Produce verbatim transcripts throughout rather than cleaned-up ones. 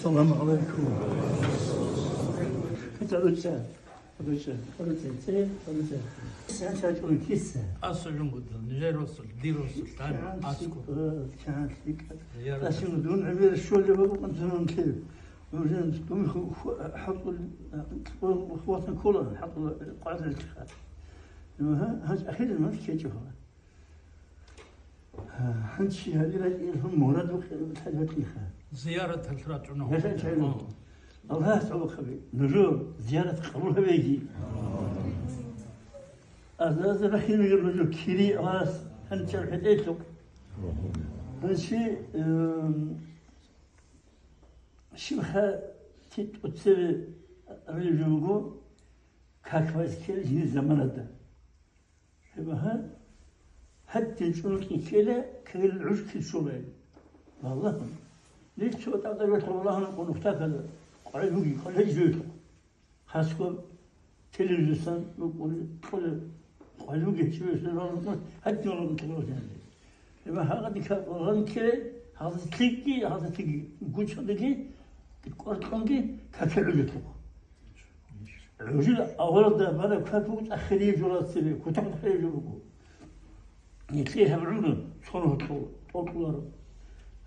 Салам алейкум. Руча, руча, руча, руча. Сен чачун кисса. Асулун гудал, нижер росул, дир росул, тан, аску. Чан лик. Зиярат. Тасим дун гӀемер шоле бабукъан заман кев. Нужен дун ху-, ху-, хатул, ху-, хватан кола, хатул къадр киха. Ну, ха, ха, ахирин мас кечо ха. Гьанчи гьалира кӀелъун мурад вукъи-, лъалатиха. Зияраталъ рачӀуна. Яшай чайна. О. Аллагьас гӀолохъаби, нужер зиярат къабул гьабеги. Азаза рахинигер нужер кири Аллагьас гьанчар хӀетӀелъухъ. Гьанчи, эм, щибха тӀоцебе рижуго как вайс ккел жини заманада. Гьеб гьа, гьадин чӀунукӀин ккела, ккела гӀуж ккел щолай. Валлагь. Нилъ цо тӀадаб валлагьана къунухтакалда, къвай буги, къвалей жойла. Хасго телевизорсан рукӀули, кьоли, къвай буги гьечӀеб валлагьана, гьадин валлагьана ккела. Гьеб гьагъади ккела валлагьана ккела, гьалда лъикӀги, гьалда лъикӀги, гучалдаги, кӀвар кьунги, каке гӀужулъухъ. ГӀужил аварагда бараб как буго цӀа хирияб жо рацебе, кутакалда хирияб жо буго. Нилъее гьаб гӀумру цо рогьалъул тӀокӀуларо.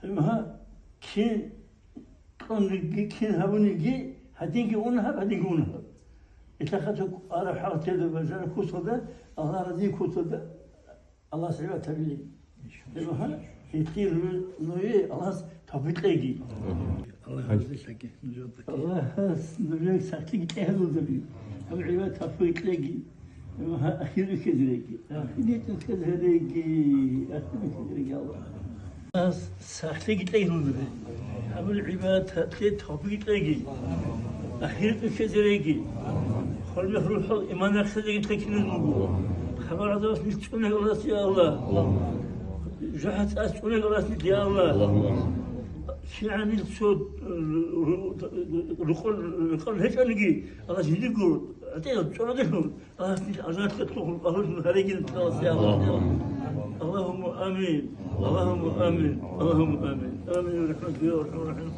Гьеб гьа, кин кьуниги, кин гьабуниги, гьадинги уна гьаб, гьадинги уна гьаб. Итахъа цо араб хӀалтелда бажараб кусалда, Аллагь разияб кусалда, Аллагьас гӀибадат гьабилин. Гьеб гьа, гьитин нуе Аллагьас тавфикъ кьеги. Аллагьас нужеда сахлъиги кьегьалулдаби. Гьаб гӀибадат тавфикъ кьеги. Гьеб гьа, ахир бихьизереги. Ахир бихьизереги. Ахир бихьизереги, Аллагь. Аллагьас сахлъиги кьегьалулдаби. Гьабул гӀибадат тавфикъ кьеги. Ахир бихьизереги. ХвалмехрухӀал иман рахъизеги текинел буго. Хабар гӀадабас нилъ цӀунеги Аллагьас, я Аллагь. ЖахӀа цӀас цӀунеги Аллагьас нилъ, я Аллагь. КигӀан нилъ цо, э, ру-, рукъун, рукъун гьечӀониги, Аллагьас жиндирго гӀатӀе цӀунаделъун, Аллагьас нилъ ажаллъи кьухъун, агьлулъун гьаригин Аллагьас, я Аллагь. Аллагьумма амин. Аллагьумма амин. Аллагьумма амин. Амин, я рахӀман, я архӀамар рахӀимин.